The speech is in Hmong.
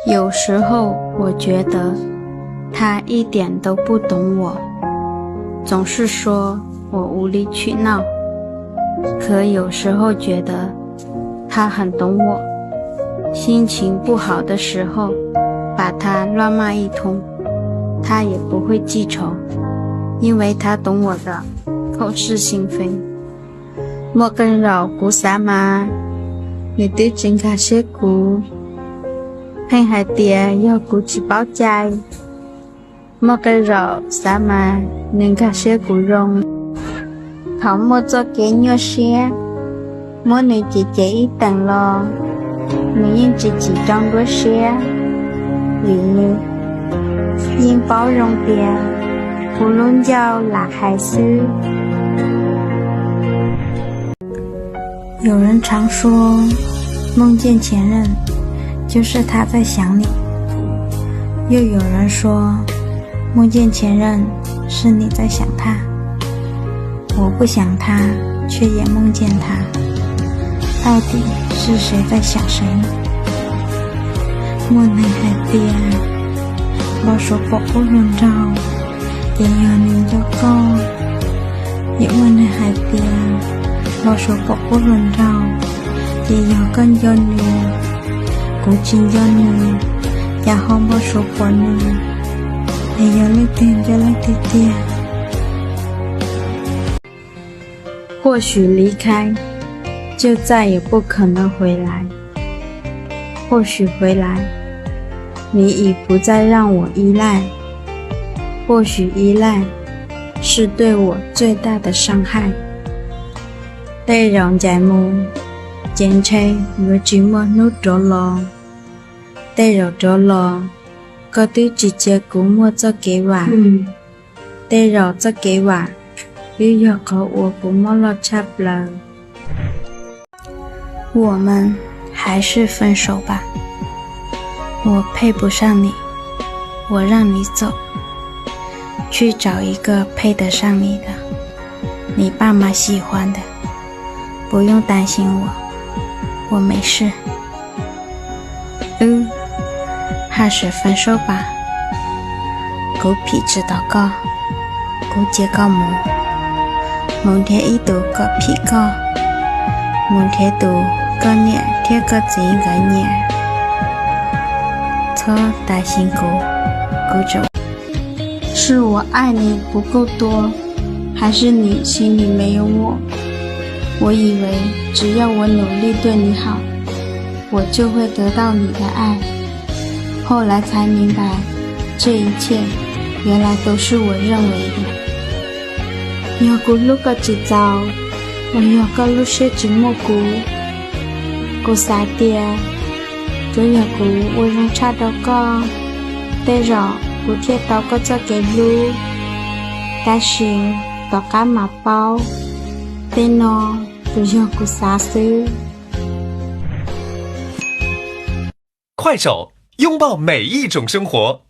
有时候我觉得他一点都不懂我，总是说我无理取闹。可有时候觉得他很懂我，心情不好的时候，把他乱骂一通，他也不会记仇，因为他懂我的口是心非。Muaj qee zaum kuv xav mas nws twb tsis nkag siab kuv, pheej hais tias yog kuv tsis paub cai. Muaj qee zaum xav mas nws nkag siab kuv zoo. Thaum muaj txoj kev nyuaj siab, muab nws cem cem ib teem los nws yeej tsis tsim rau nruab siab, vim nws yeej paub zoo tias kuv lub ncauj lam hais xwb. 有人常说，梦见前任，就是他在想你。又有人说，梦见前任，是你在想他。我不想他，却也梦见他。到底是谁在想谁呢？Muaj neeg hais tias npau suav pom qub hluas nraug, ces yog nws nco koj. Yog muaj neeg hais tias npau suav pom qub hluas nraug, ces yog koj nco nws. Kuv tsis nco nws, cas ho npau suav pom nws, es yog leej twg nco leej twg tiag. 或许离开，就再也不可能回来。或许回来，你已不再让我依赖。或许依赖，是对我最大的伤害。Tej zaum ncaim mus, ces ntshe yuav tsis muaj hnub rov los. Tej zaum rov los, koj twb tsis cia kuv muaj txoj kev vam. Tej zaum txoj kev vam twb yog qhov uas kuv mob loj tshaj plaws. 我们还是分手吧，我配不上你，我让你走，去找一个配得上你的，你爸妈喜欢的，不用担心我，我没事。 Wb haj se fee saub pas, kuv phim tsis tau koj, kuv cia koj mus, mus nrhiav ib tus kom phim koj, mus nrhiav tus koj niam thiab koj txiv nkawd nyiam. Txhob tas xyee kuv, kuv tseem 是我爱你不够多，还是你心里没有我？我以为只要我努力对你好，我就会得到你的爱。后来才明白，这一切原来都是我认为的。Yog kuv hlub koj tsis txaus, los yog koj lub siab tsis muaj kuv? Kuv xav tias tsuav yog kuv ua zoo tshaj rau koj, tej zaum kuv thiaj tau koj txoj kev hlub. Tab sis tom qab mam paub, tej no tsuas yog kuv xav xwb. 快手，拥抱每一种生活。